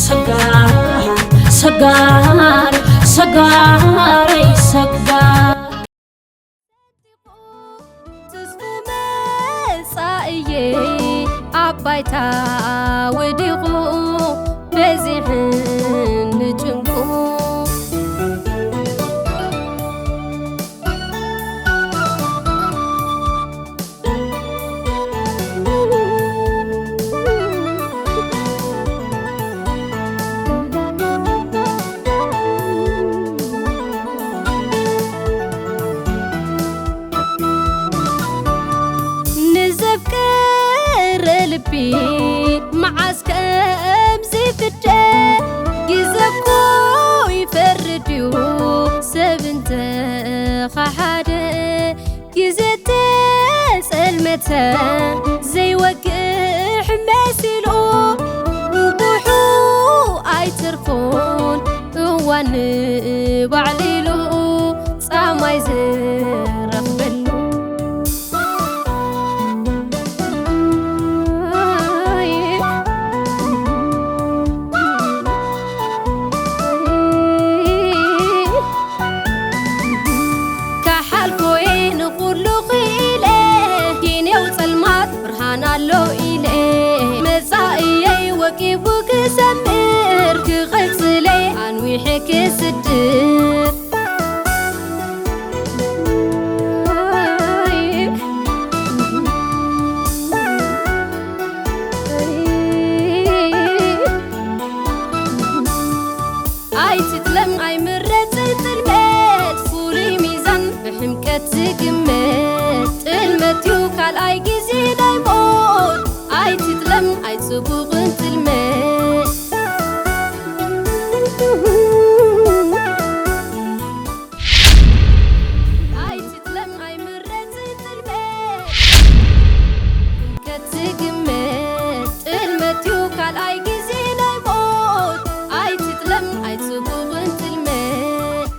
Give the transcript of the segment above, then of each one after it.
ሰጋር ሰጋር ሰጋረይ ሰጋር። ተስፉ መጻእየ ኣብ ባይታ ወዲቑ በዚሕኒ ጭንቁ። ንዘፍቀረ ልቢ መዓስ ከም ዝፍደ ግዜ እኮ ይፈርድ እዩ ሰብ እንተኸሓደ። ግዜ ተጸልመተ ዘይወግሕ መሲሉ እንቁሑ ኣይተርፎን እዋን ባዕሊሉ ጻማይ ዝረኽበሉ። ካሓልፎ ንኹሉ ክኢለ ኪንየው ጸልማት ብርሃን ኣሎ ኢለ መጻኢየይ ወቂቡ ክሰምር ክቐጽለይ ኣንዊሐ ክስድር። ኣይትጥለም ኣይምረጽን ጥልመት ፍሉይ ሚዛን ብሕምቀት ዝግመት ጥልመት እዩ ካልኣይ ግዜ ናይ ሞት ኣይትጥለም ኣይጽቡቕን ጥልመት። ኣይትጥለም ኣይምረጽን ጥልመት ክትግመት ጥልመት እዩ ካልኣይ ግዜ ናይ ሞት ኣይትጥለም ኣይጽቡቕን ጥልመት።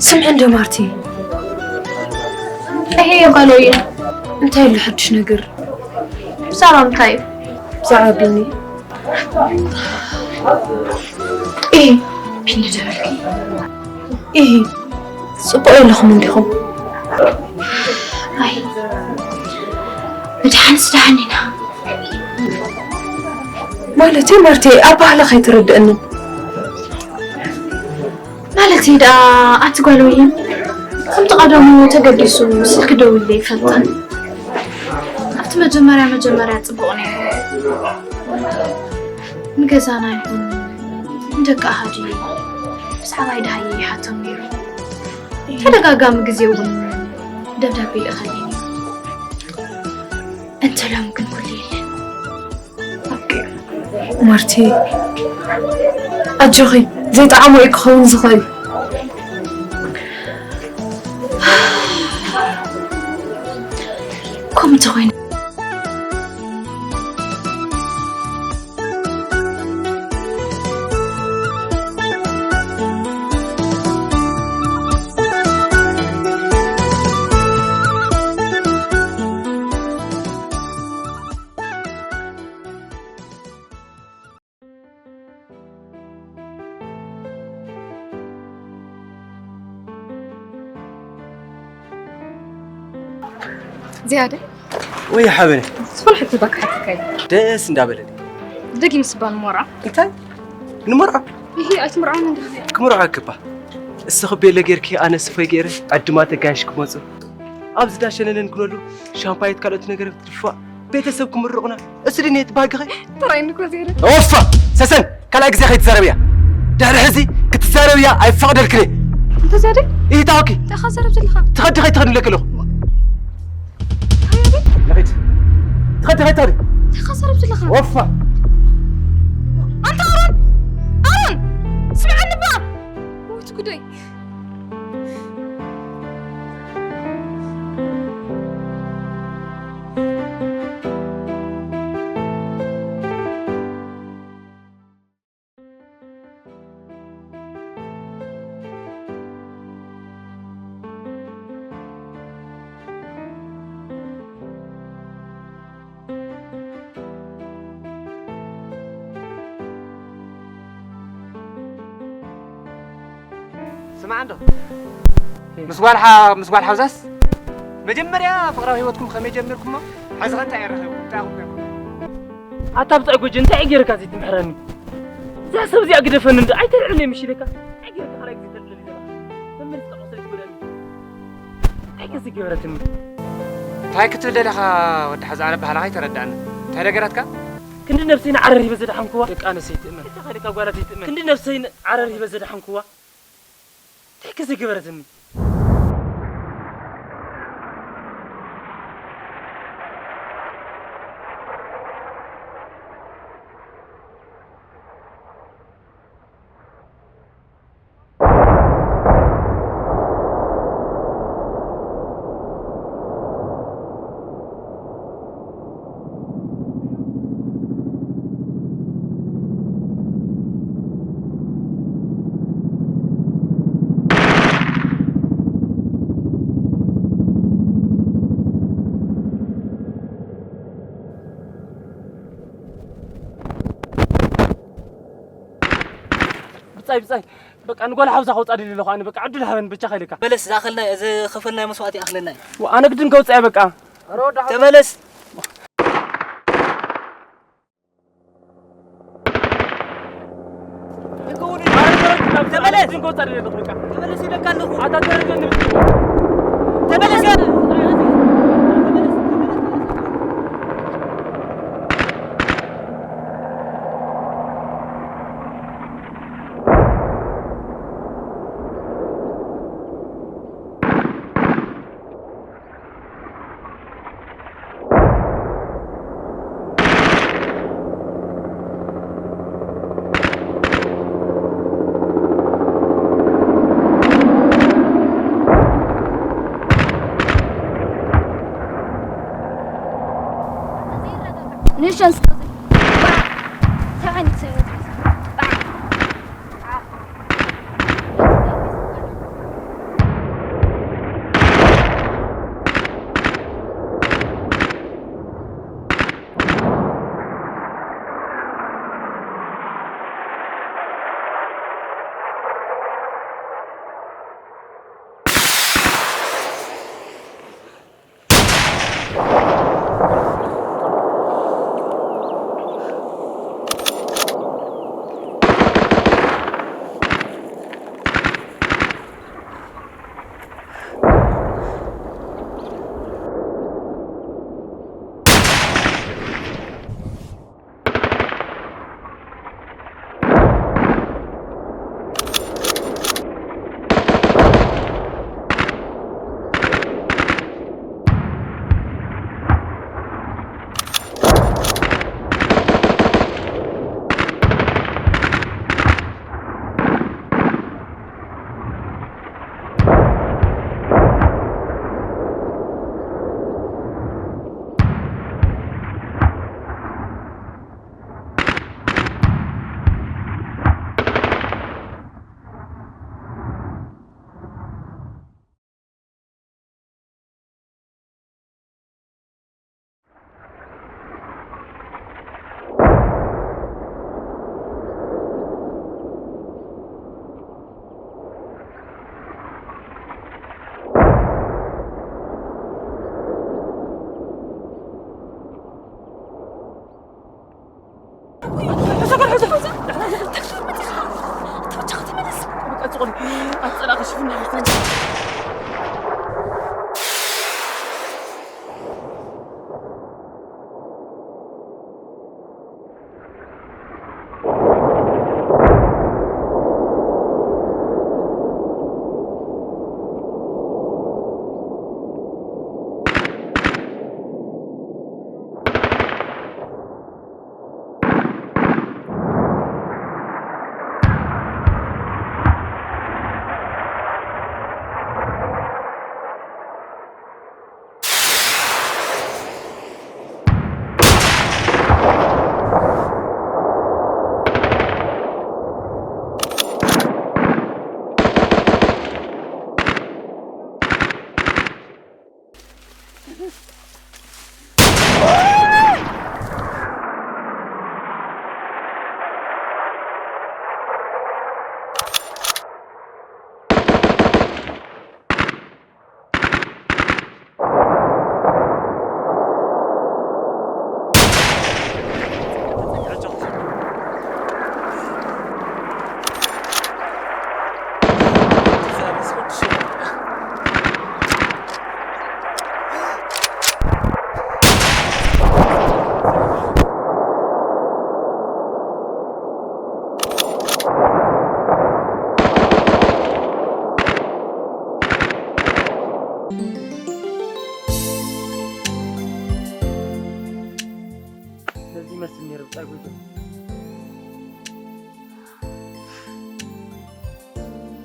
ስምዒ እንዶ ማርቲ። እሄ ጓሎየ። እንታይ ኣሎ ሓድሽ ነገር? ብዛዕባ ምንታይ እዩ? ብዛዕባ ቢኒ። እሄ ቢኒ ደበልኪ? እሄ ጽቡቕ የለኹም እንዲኹም? ኣይ መድሓንስ ደሓን ኢና። ማለተይ ማርቴ ኣባህላ ከይተረድእንን። ማለተይ ደኣ ኣቲ ጓል ወይን ከምቲ ቀደሙ ተገዲሱ ስልኪ ደዊለ ይፈልጥን ኣብቲ መጀመርያ መጀመርያ ጽቡቕ ነይሩ። ንገዛና ይኹን ንደቂ ኣሃዲ ብዛዕባይ ደሃየ ይሓቶም ነይሩ። ተደጋጋሚ ግዜ እውን ደብዳቤ ይልእኸለይ ነይሩ። እንተ ሎም ግን ኩሉ የለን። ማርቲ ኣጆኺ ዘይጠዓሞ እዩ ክኸውን ዝኽእል። ከምኡ እንተኾይኑ ዝያደ ወይ ሓበነ ዝኾነ ሕቶ ባካ ሓትካይ ደስ እንዳበለኒ። ደጊም ስባ ንመርዓ እንታይ ንመርዓ? ይሄ ኣይትምርዓውን እንዲ ክምርዓ ክባ እስ ክቤለ ጌርኪ ኣነ ስፎይ ጌረ ዕድማ ተጋንሽ ክመፁ ኣብዚ ዳሸነለን ክነሉ ሻምፓየት ካልኦት ነገር ትድፋእ ቤተሰብ ክምርቑና እሱ ድንየት ባህግኸ ጥራይ ንኮ ዜረ ኦፋ ሰሰን ካልኣይ ግዜ ከይትዛረብያ ድሕሪ ሕዚ ክትዛረብያ ኣይፈቕደልክን እየ እንተ ዘደ ይታወኪ እንታይ ኻዘረብ ዘለኻ ትኸዲ ከይትኸዲ ለክለኹ ንኺድ ትኸዲ ከይትኸዲ እንታይ ኻዘረብ ዘለኻ ወፋ ኣንታ ኣሮን ኣሮን ስምዐኒ እባ ውት ጉደይ ስማዕ እንዶ፣ ምስ ጓል ሓ-፣ ምስ ጓል ሓውዛስ መጀመርያ ፍቕራዊ ህይወትኩም ከመይ ጀሚርኩሞ? ሕዚ ኸ እንታይ ረኺብኩም? እንታይ ኢኹም ኮይንኩም? ኣታ ብጻይ ጎጀ፣ እንታይ ጌርካ ዘይትምሕረኒ? እዛ ሰብ እዚኣ ግደፈኒ እንዶ፣ ኣይተልዕለይ ምሽ ኢለካ። እንታይ ጌርካ ካልኣይ ግዜ ተልዕለኒ ዘለኻ? መመሊስካ ቁስለይ ትጎድኣኒ። እንታይ ከ ዝገበረትኒ? እንታይ ክትብል ደሊኻ ወዲ ሓዛ? ኣነ ባህላኻ ኣይተረዳእኒ። እንታይ ነገራትካ? ክንዲ ነብሰይ ንዓረር ሂበ ዘድሓንክዋ ደቂ ኣንስተይ ትእመን። እንታይ ኻይልካ ጓላት ይትእመን? ክንዲ ነብሰይ ንዓረር ሂበ ዘድሓንክዋ። እንታይ ከ ዝገበረትኒ? ብጻይ፣ ብጻይ፣ በቃ ንጓል ሓውዛ ከውጻ ደሊ ኣለኹ ኣነ። በቃ ዕድል ሃበን ብቻ ከይልካ። በለስ ዝኣኸልና፣ ዝኸፈልናዮ መስዋእቲ ይኣኽለና እዩ። ዋ፣ ኣነ ግድን ከውጻ እየ በቃ። ተመለስ። ተመለስ። ግድን ከውጻ ደሊ ኣለኹ በቃ። ተመለስ ይለካ ኣለኹ። ኣታ ተረደኒ። ተመለስ። ንሸን ስቆዚ ሰዓን ሰበት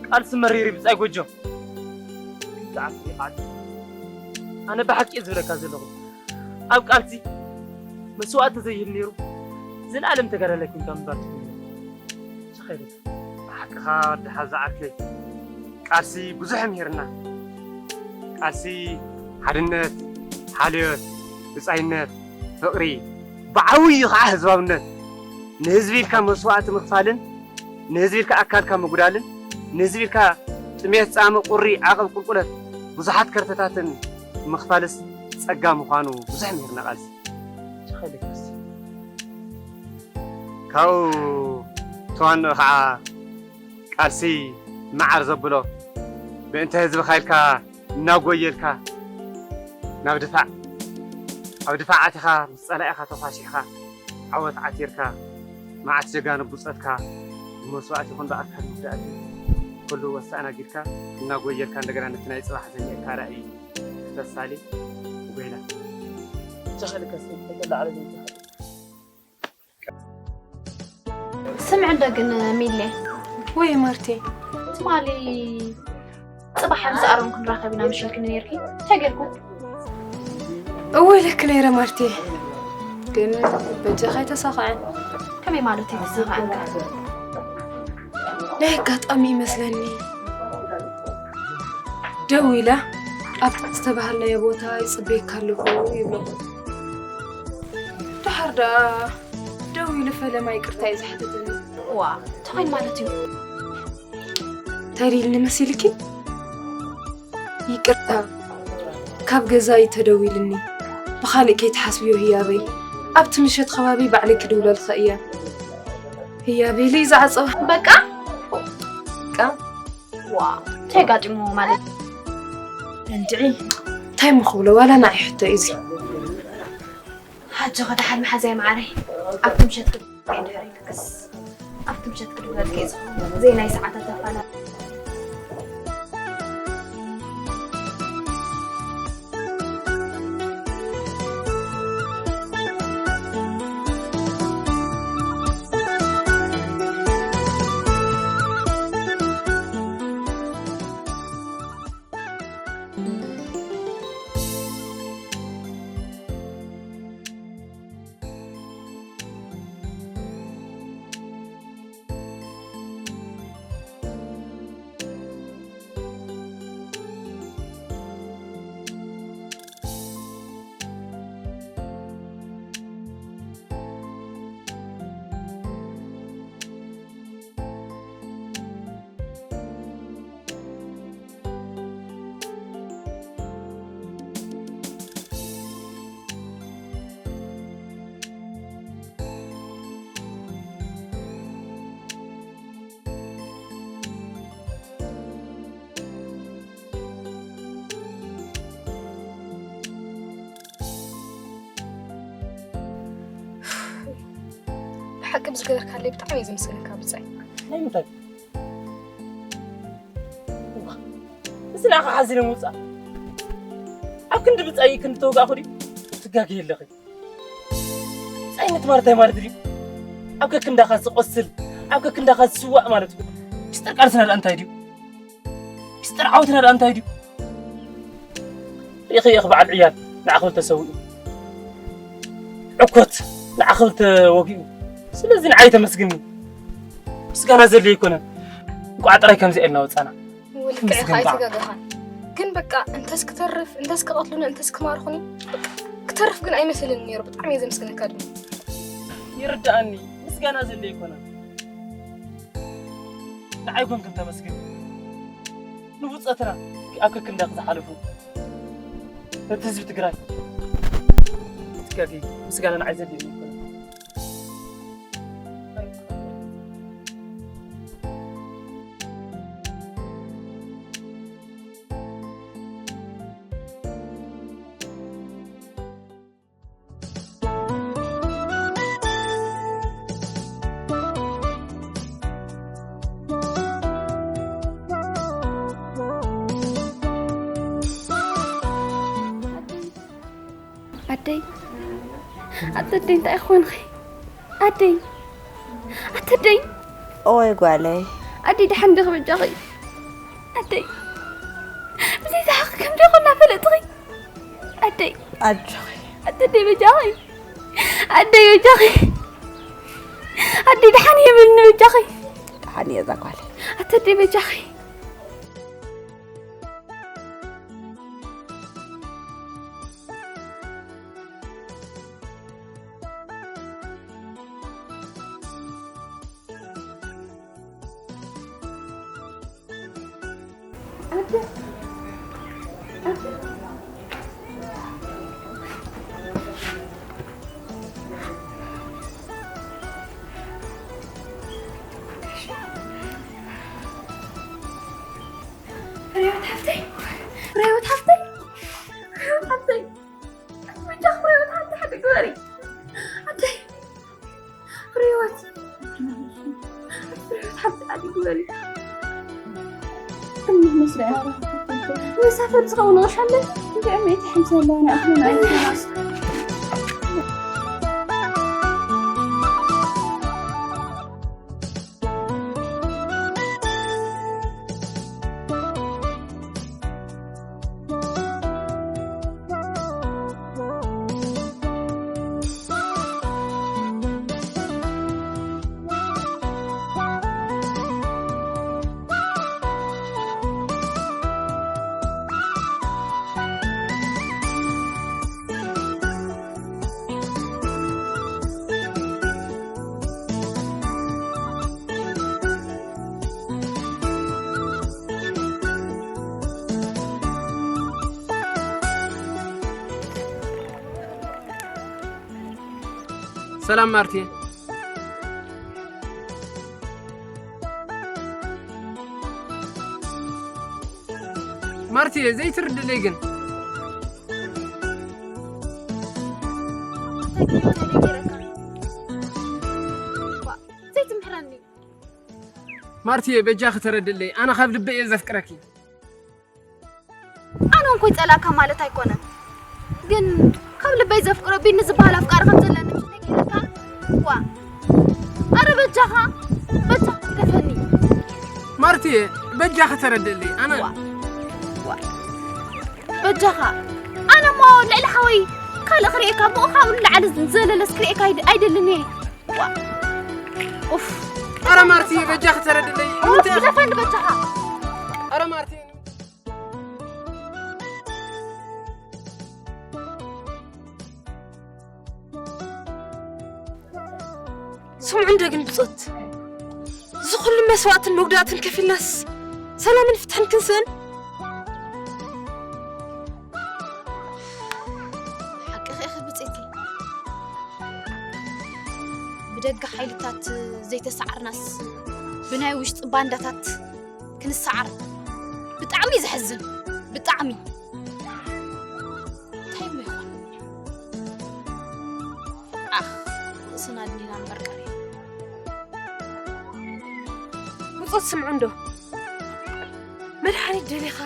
ቃልሲ መሪር እዩ ብጻይ ጎጆ። ግን ከኣ ፍሪቓ። ኣነ ብሓቂ እየ ዝብለካ ዘለኹ። ኣብ ቃልሲ መስዋእቲ ዘይህሉ ነይሩ፣ ዘለኣለም ተጋዳላይ ኮንካ ምንባር ትኽእል ኢኻ። ብሓቅኻ ወዲ ሓዛ ዓርከይ፣ ቃልሲ ብዙሕ ምሂርና። ቃልሲ ሓድነት፣ ሓልዮት፣ ብጻይነት፣ ፍቕሪ፣ ብዓብዩ ኸዓ ህዝባውነት። ንህዝቢ ኢልካ መስዋእቲ ምኽፋልን ንህዝቢ ኢልካ ኣካልካ ምጉዳልን ንህዝቢ ኢልካ ጥሜት፣ ጻመ፣ ቁሪ፣ ዓቐብ፣ ቁልቁለት ብዙሓት ከርተታትን ምኽፋልስ ጸጋ ምዃኑ ብዙሕ ምሂርና ቃልሲ። ተኸሊልካስ? ካብኡ ተዋንኦ ኸዓ ቃልሲ መዓር ዘብሎ፣ ምእንተ ህዝብኻ ኢልካ እናጎየልካ ናብ ድፋዕ፣ ኣብ ድፋዕ ኣቲኻ ምስ ጸላኢኻ ተኳሲሕካ ዓወት ዓቲርካ፣ መዓት ጀጋኑ ብጾትካ ብመስዋእቲ ይኹን ብኣካል ምጉዳእቲ ኩሉ ወሳእና ጊርካ እናጎየልካ እንደገና ነቲ ናይ ጽባሕ ዘኒኤካ ራእይ ክተሳሊ ጎይላ። ጀኸልከስ ተላዕለ ዘይትኽእል። ስምዕ እንዶ ግን ሚሌ፣ ወይ ማርቲ፣ ትማሊ ጽባሕ ምስ ኣሮን ክንራኸብ ኢና ምሽ ኢልክኒ ነይርኪ። እንታይ ጌርኩም? እወ ኢለኪ ነይረ ማርቲ፣ ግን በጃኺ ኣይተሳኽዐን። ከመይ ማለት እዩ ተሳኽዐንካ? ናይ ኣጋጣሚ ይመስለኒ ደው ኢላ ኣብቲ ዝተባህልናዮ ቦታ ይጽበየካ ኣለኹ ይብሎ። ደሓር ደኣ ደው ኢሉ ፈለማ ይቅርታ እዩ ዝሓተተኒ። ዋ እንታይ ማለት እዩ? እንታይ ኢልኒ መሲልኪ? ይቅርታ፣ ካብ ገዛ እዩ ተደዊልኒ። ብኻልእ ከይትሓስብዮ ህያበይ። ኣብቲ ምሸት ከባቢ ባዕለይ ክድውለልካ እያ። ህያበይ ኢሉ እዩ ዝዓጸዋ። በቃ በቃ ዋ እንታይ ጋጢሙ ማለት? እንድዒ እንታይ ምኽብሎ ዋላ ንዓይ ሕቶ እዩ እዚ። ሓጆ ከደሓን መሓዛይ ማዓረይ ኣብቲ ምሸት ክድወልኪ ድሕሪ ልክስ ኣብቲ ምሸት ክድወልኪ እዩ ዝኸውን። ዘይናይ ሰዓታት ኣፋላ ብሓቂ ብዝገበርካለይ ብጣዕሚ እየ ዘመስግነካ ብጻይ። ናይ ምንታይ እዚ ንዓኻ ሓዚነ ምውፃእ ኣብ ክንዲ ብጻይ ክንዲ ተወጋእኹ ድዩ ትጋገ የለኺ። ብጻይነት ማለት እንታይ ማለት ድዩ? ኣብ ከክንዳኻ ዝቆስል ኣብ ከክንዳኻ ዝስዋእ ማለት እኮ። ሚስጥር ቃልስና ደኣ እንታይ ድዩ? ሚስጥር ዓወትና ደኣ እንታይ ድዩ? ርኢኺ ኢኺ በዓል ዕያል ንዓ ክብል ተሰዊኡ፣ ዕኮት ንዓ ክብል ተወጊኡ። ስለዚ ንዓይ ተመስግኒ። ምስጋና ዘድልዮ ኣይኮነን። እንቋዕ ጥራይ ከምዚኣ ኢልና ወጻና። ውልቅዕ ኢኻ ኣይተጋገኻን። ግን በቃ እንተስ ክተርፍ እንተስ ክቐትሉኒ እንተስ ክማርኹኒ በቃ ክተርፍ ግን ኣይመስልን ነይሩ። ብጣዕሚ እየ ዘመስግነካ ድማ። ይርድኣኒ። ምስጋና ዘድልዮ ኣይኮነን። ንዓይ ኮንክን ተመስግን። ንብጾትና ኣብ ከክንዳኽ ዝሓለፉ ነቲ ህዝቢ ትግራይ ትጋገይ ምስጋና ንዓይ ዘድልዮ ኣይኮነን። ኣደይ ኣደይ እንታይ ኾንኺ? ኣደይ ኣተደይ ኦይ ጓለይ ኣደይ ደሓን ዲኺ በጃኺ ኣደይ ብዘይ ዝሓቂ ከም ደይኮና ፈለጥኺ ኣደይ ኣጆኺ ኣተደይ በጃኺ ኣደይ በጃኺ ኣደይ ደሓን የብልኒ በጃኺ ደሓን እየ እዛ ጓለይ ኣተደይ በጃኺ ፍሬህይወት ሓፍተይ ፍሬህይወት ሓፍተይ ፍሬህይወት ሓፍተይ ኣቲ በጃኺ ፍሬህይወት ሓፍተይ ሓደ ግበሪ ኣደይ ፍሬህይወት ኣቲ ፍሬህይወት ሓፍተይ ሓደ ግበሪ መስርዕ መሳፈር ዝኸውን ቕርሻ ኣለኒ እንዲኦም እቲ ሓምሳ ኣለዋና ኣኽልና ሰላም ማርቲ። ማርቲ ዘይትርድለይ ግን ዘይትምሕረኒ ማርትየ በጃኺ ተረድለይ ኣነ ካብ ልበይ እየ ዘፍቅረኪ ኣነ እንኮ ይጸላካ ማለት ኣይኮነን ግን ካብ ልበይ ዘፍቅሮ ቢኒ ዝበሃል ኣፍቃሪ ከም ዘለኒ ምስ ነጊረካ ዋ ኣረ በጃኻ በጃኻ ግደፈኒ ማርትየ በጃኺ ተረድለይ ኣነ ዋ ዋ በጃኻ ኣነ እሞ ልዕሊ ሓወይ ካልእ ክርእየካ ብኡ ካብኡ ንላዕሊ ዘለለስ ክርእየካ ኣይድ- ኣይደልን እየ ዋ ኡፍ ኣረ ማርትየ በጃኺ ተረድለይ ኡፍ ግደፈኒ በጃኻ ኣረ ማርትየ ስምዑ እንዶ ግን ብጾት እዚ ኩሉ መስዋእትን መጉዳእትን ከፊልናስ ሰላምን ፍትሕን ክንስእን ሓቅኺ ኢኺ ብጽይቲ ብደገ ሓይልታት ዘይተሰዓርናስ ብናይ ውሽጢ ባንዳታት ክንሰዓር ብጣዕሚ ዘሕዝን ብጣዕሚ እንታይ እሞ ይኾን ኣኽ ርእስና ኣድኒና እምበር ቀሪና ብጾት ስምዑ እንዶ መድሓኒት ደሊኻ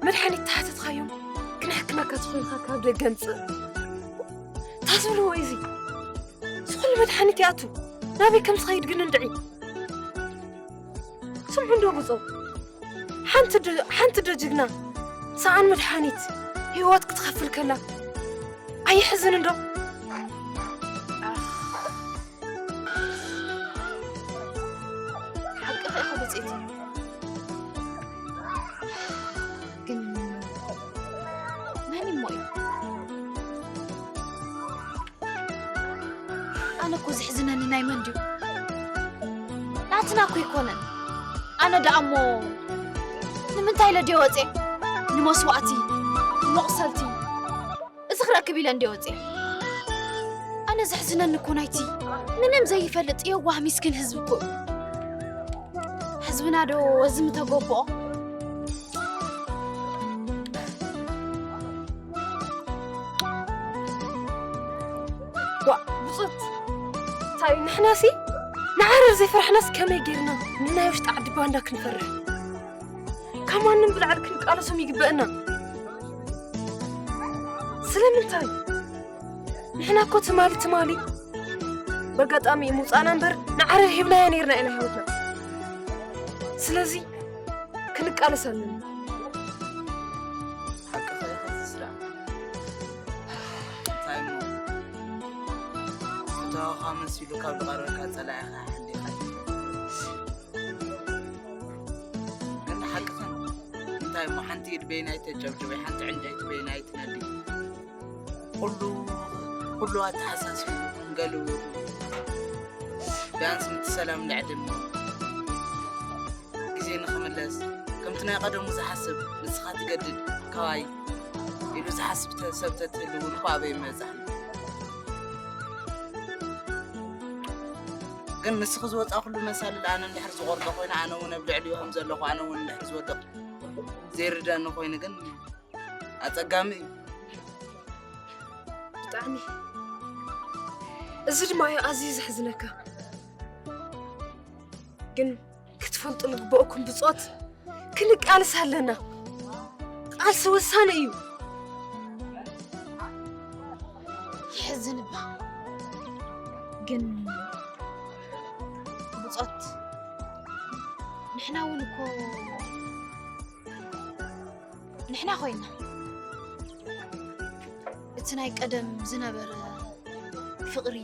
መድሓኒት ተሓተትካዮም ክንሕክመካ ተኾይንካ ካብ ደገ ምጽእ ታዝብልዎ እዚ ዝኹሉ መድሓኒት ይኣቱ ናበይ ከም ዝኸይድ ግን እንድዒ ስምዑ እንዶ ብጾ ሓንቲ ዶ ጅግና ሰኣን መድሓኒት ህይወት ክትኸፍል ከላ ኣይሕዝን እንዶ ሓቅኺ ኢኺ ብፅእቲ ግን መን እሞ እዩ ኣነ እኮ ዝሕዝነኒ ናይ መን ድዩ ናትና እኮ ይኮነን ኣነ ደኣ እሞ ንምንታይ ኢለ ድየ ወፅየ ንመስዋእቲ ንመቑሰልቲ እዚ ክረክብ ኢለ እንድየ ወፅየ ኣነ ዘሕዝነኒ እኮ ናይቲ ምንም ዘይፈልጥ የዋህ ሚስኪን ህዝቢ እኮ እዩ ህዝብና ዶ እዚ ምተገብኦ ዋ ብፁት እንታይ ንሕናሲ ንዓረር ዘይፈራሕናስ ከመይ ጌርና ንናይ ውሽጢ ዓዲ ባንዳ ክንፈርሕ ካብ ማንም ብላዕሊ ክንቃለሶም ይግበአና ስለምንታይ ንሕና እኮ ትማሊ ትማሊ በጋጣሚ ምውፃእና እምበር ንዓረር ሂብናዮ ነይርና ኢና ህይወትና። ስለዚ ክንቃለስ ኣለና። ሓቅኻ ኢኻ ዝስራ። እንታይ እሞ? ፈተዋኻ መሲሉ ካብ ዝቐርበካ ጸላኢኻ ሓሊኻ። ግን ሓቅኽን። እንታይ እሞ ሓንቲ ኢድ በይናይ ተጨብጭበይ፣ ሓንቲ ዕንጨይቲ በይናይ ትነዲ። ኩሉ፣ ኩሉ ኣተሓሳሲቡ ገሉ ቢያንስ ምት ሰላም ልዕድም ግዜ ንኽምለስ ከምቲ ናይ ቀደሙ ዝሓስብ ንስኻ ትገድድ ካባይ ኢሉ ዝሓስብ ተ- ሰብ ተትህሉ እውን እኮ ኣበይ ምበጻሕና። ግን ንስኺ ዝወጻእኩሉ መሳልል ኣነ እንድሕር ዝቖርጦ ኮይነ ኣነ እውን ኣብ ልዕሊኡ ከም ዘለኹ ኣነ እውን እንድሕር ዝወደቕ ዘይርደኣኒ ኮይኑ ግን ኣጸጋሚ እዩ። ብጣዕሚ እዚ ድማ እዩ ኣዝዩ ዘሕዝነካ። ግን ክትፈልጡ ዝግበኣኩም ብጾት ክንቃልስ ኣለና። ቃልሲ ወሳኒ እዩ። ይሕዝን እባ ግን ብጾት ንሕና እውን እኮ ንሕና ኮይና እቲ ናይ ቀደም ዝነበረ ፍቕሪ፣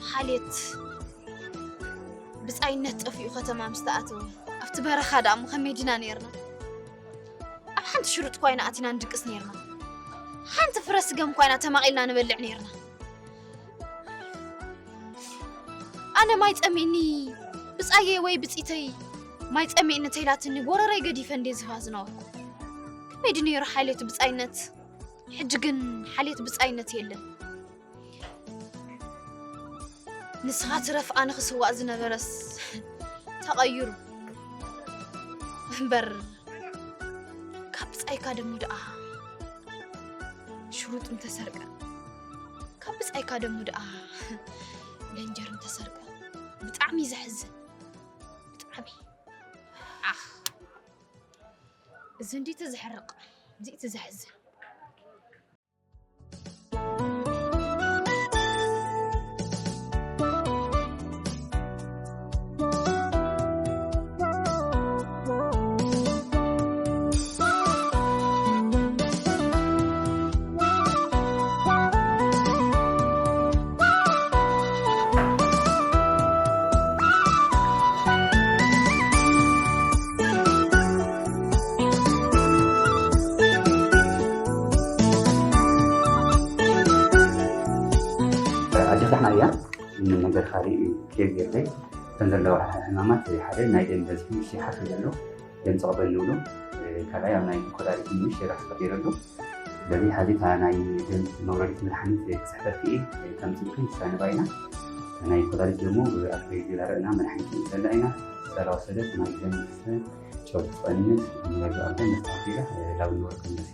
ሓልየት፣ ብጻይነት ጠፊኡ ከተማ ምስ ተኣተወ ኣብቲ በረኻ ደኣ እሞ ከመይ ዲና ነይርና? ኣብ ሓንቲ ሽሩጥ እኳ ኢና ኣቲና ንድቅስ ነይርና። ሓንቲ ፍረ ስገም እኳ ኢና ተማቒልና ንበልዕ ነይርና። ኣነ ማይ ጸሚእኒ ብጻየይ ወይ ብጺተይ ማይ ጸሚእኒ ተይላትኒ ጎረረይ ገዲፈ እንዴ ዝፋ ዝነበርኩ። ከመይ ድዩ ነይሩ ሓልየት ብጻይነት? ሕጂ ግን ሓልየት ብጻይነት የለን። ንስኻ ትረፍ ኣነ ክስዋእ ዝነበረስ ተቐይሩ እምበር ካብ ብጻይካ ደሙ ደኣ ሽሩጥ እንተሰርቀ ካብ ብጻይካ ደሙ ደኣ ለንጀር እንተሰርቀ ብጣዕሚ እዩ ዘሕዝን። ብጣዕሚ ዓኽ እዚ እንዲቲ ዘሕርቕ እዚእቲ ዘሕዝን። ኣጀታሕና እያ ነገር ካልእ እዩ ኬዝ የለይ ከም ዘለዋ ሕማማት ሓደ ናይ ደም በዝሒ ምሽ ሓፍ ዘሎ ደም ፀቕበል ንብሎ ካልኣይ ኣብ ናይ ኮላሊት ምሽ የራሕ ፈጢሩ ኣሎ ስለዚ ሓዚ እታ ናይ ደም መውረዲት መድሓኒት ክፅሕፈት ክእል ከምፅልክን ንሳ ንባ ኢና ናይ ኮላሊት ደሞ ኣፍሬ ጌላረ እና መድሓኒት ንፅላ ኢና ሳላ ወሰደት ናይ ደም ጨው ትቐንስ ንበሉ ኣብ ደም መስተኻኺላ ላብ ንወርክ መሲ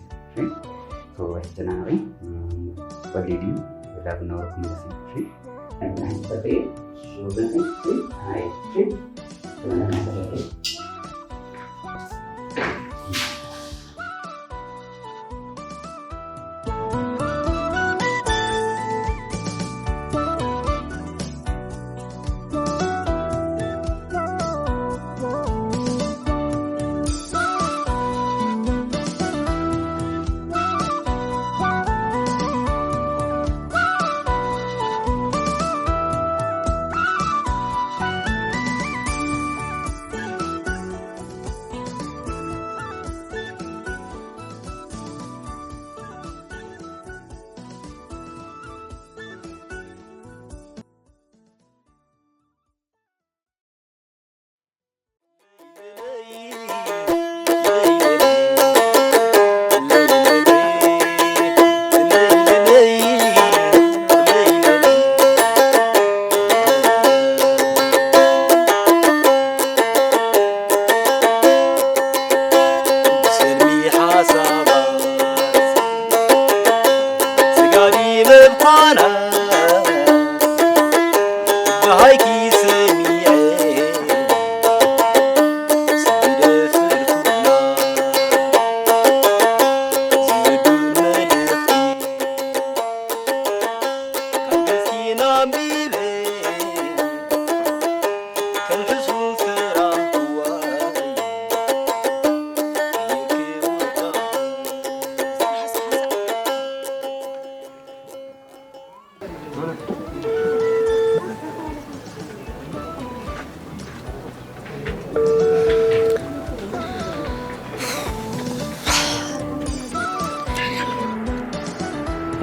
ተወሕተናቂ ወሊድ እዩ ላብ ነውርኩም መሲ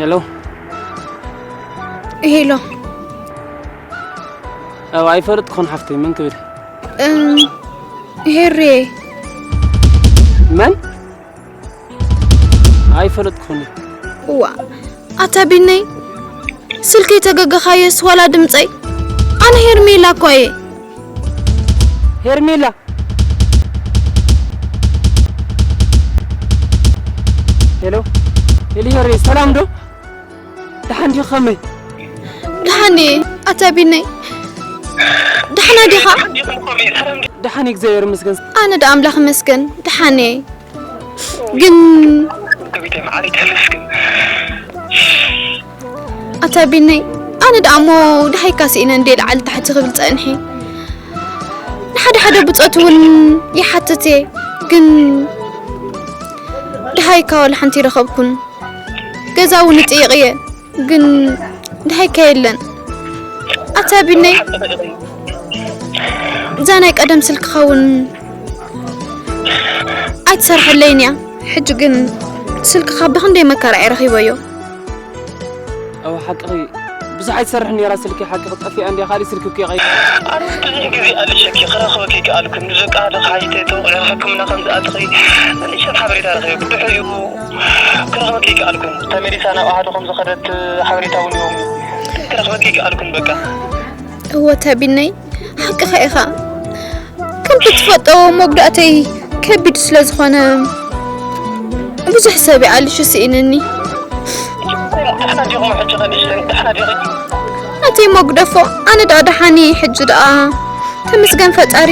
ሄሎ። ሄሎ። ኣብ ኣይፈለጥኩን ሓፍተይ፣ መን ክብል? እም፣ ሄሬ። መን? ኣይፈለጥኩን። እዋ፣ ኣታ ቢነይ፣ ስልከይ ተገገኻየስ ዋላ ድምፀይ? ኣነ ሄርሜላ እኮ እየ። ሄርሜላ? ሄሎ፣ ሄሊ ሄሪ፣ ሰላም ዶ? ደሓን ዲኺ ከመይ? ደሓን እየ፣ ኣታ ቢነይ። ደሓና ዲኻ? ደሓን እየ፣ እግዚኣብሔር ይመስገን። ኣነ ዳ ኣምላኽ ይመስገን፣ ደሓን እየ። ግን ኣታ ቢነይ፣ ኣነ ደኣ እሞ ደሃይካ ስኢነ እንዴ ላዕሊ ታሕቲ ክብል ጸንሐ። ንሓደ ሓደ ብጾት እውን ይሓትት እየ፣ ግን ደሃይካ ዋላ ሓንቲ ረኸብኩን። ገዛ እውን እጥይቕ እየ፣ ግን ደሃይካ የለን። ኣታ ቢነይ፣ እዛ ናይ ቀደም ስልክኻ እውን ኣይትሰርሐለይን እያ። ሕጂ ግን ስልክኻ ብኽንደይ መከራ እየ ረኺበዮ። እወ፣ ሓቅኺ፣ ብዙሕ ኣይትሰርሕን ነይራ ስልኪ። ሓቅኺ፣ ጠፊኣ እንድያ፣ ካሊእ ስልኪ እኮ ይቐይር። ኣነ ብዙሕ ግዜ ኣለሸኪ ክረኽበኪ ይከኣልኩን። ንደቂ ኣዶ ሓይተ ተወቒዐ ሕክምና ከም ዝኣትኺ ንእሽተን ሓበሬታ ረኺበ። ብድሕሪኡ ክረኽበኪ ይከኣልኩን። ተመሊሳ ናብ ኣሃዱ ከም ዝኸደት ሓበሬታ እውን ይህቡኒ። ክረኽበኪ ይከኣልኩን በቃ። እወ፣ ኣታ ቢነይ፣ ሓቅኻ ኢኻ። ከምቲ ትፈልጦ መጉዳእተይ ከቢድ ስለ ዝኾነ፣ ብዙሕ ሰብ ይኣልሹ ስኢንኒ። ደሕና ዲኹም ሕጂ ኸ ንእሽተን? ደሕና ዲኺ? ኣቲ መጉደፎ፣ ኣነ ደኣ ደሓን እየ፣ ሕጂ ደኣ ተመስገን ፈጣሪ።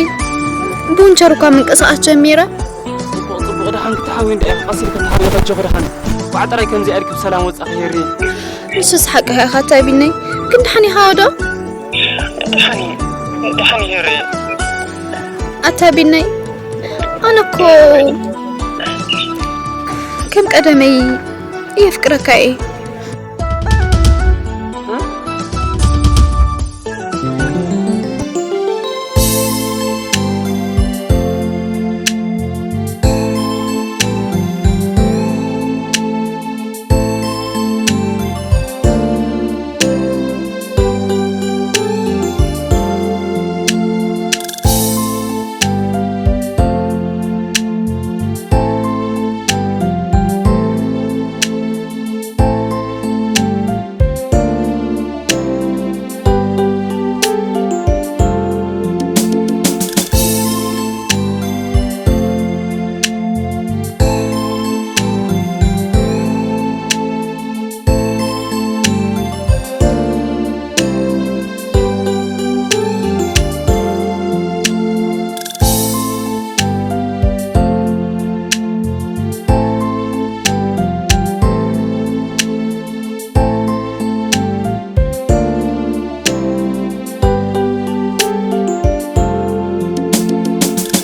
ብዊልቸር እኳ ምንቅስቓስ ጀሚረ። ጽቡቕ፣ ጽቡቕ፣ ደሓን ክትሓዊ እንድዒ፣ ቀስ ኢልኪ ተሓዊ፣ ከጀኹ ደሓን። ቋዕ ጥራይ ከምዚ ኣልኪ ብሰላም ወጻኺ ሄሪ። ንሱስ ሓቅኻ ኢኻ ኣታ ቢነይ፣ ግን ደሓን ኢኻ ዶ? ደሓን፣ ደሓን እየ ሄሪ። ኣታ ቢነይ፣ ኣነ እኮ ከም ቀደመይ የፍቅረካ እየ።